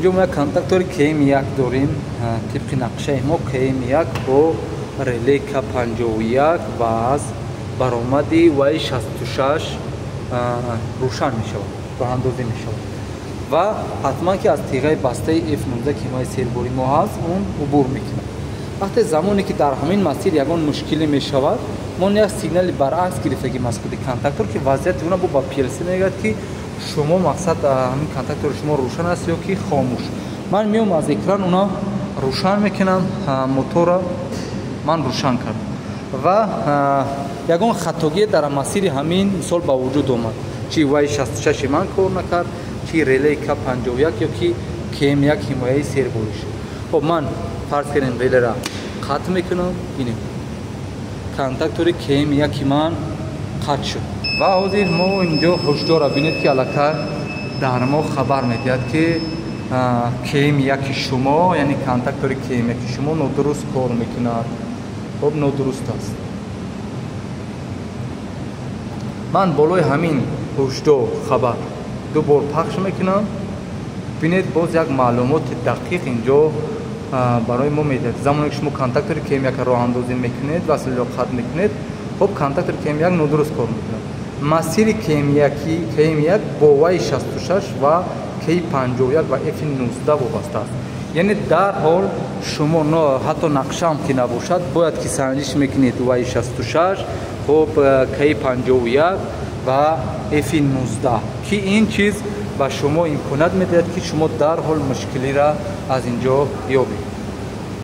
Инҷо мо як контактори КМ1 дорем. Тибқи нақшаи мо КМ1 бо реле К51 ва аз баромади Y66 рӯшан мешавад, роҳандозӣ мешавад ва ҳатман ки аз тиғаи бастаи F19 ки ҳимояи сербори мо ҳаст, он убур мекунад. Вақте замоне ки дар ҳамин масир ягон мушкиле мешавад, мо як сигнали баръакс гирифтагим аз худи контактор, ки вазъияти она бо ба PLC мегӯяд, ки шумо мақсад ҳамин контактори шумо рӯшан аст ё ки хомӯш. Ман меом аз экран уна рӯшан мекунам, мотора ман рӯшан кардам ва ягон хатогие дар масири ҳамин мисол ба вуҷуд омад, чи Y66 ман кор накард, чи релеи К51 ё ки КМ1 ҳимояи сербориш. Хоб, ман фарз кардем релера қатъ мекунам, бинем контактори КМ1 ман қатъ шуд ва ҳозир мо инҷо ҳушдора бинед, ки аллакай дар мо хабар медиҳад, ки КМ1 шумо, яъне контактори КМ1 шумо нодуруст кор мекунад. Хоб, нодуруст аст. Ман болои ҳамин ҳушдор хабар ду бор пахш мекунам. Бинед, боз як маълумоти дақиқ инҷо барои мо медиҳад. Замоне ки шумо контактори КМ1 роҳандозӣ мекунед, васлиро қатъ мекунед, хоб, контактори КМ1 нодуруст кор мекунад. Масири КМ1 бо Y66 ва К51 ва F19 вобаста аст. Яъне дарҳол шумо ҳатто нақшаам ки набошад, бояд ки санҷиш мекунед Y66, хоб, К51 ва F19, ки ин чиз ба шумо имконият медиҳад, ки шумо дарҳол мушкилиро аз ин ҷо ёбед.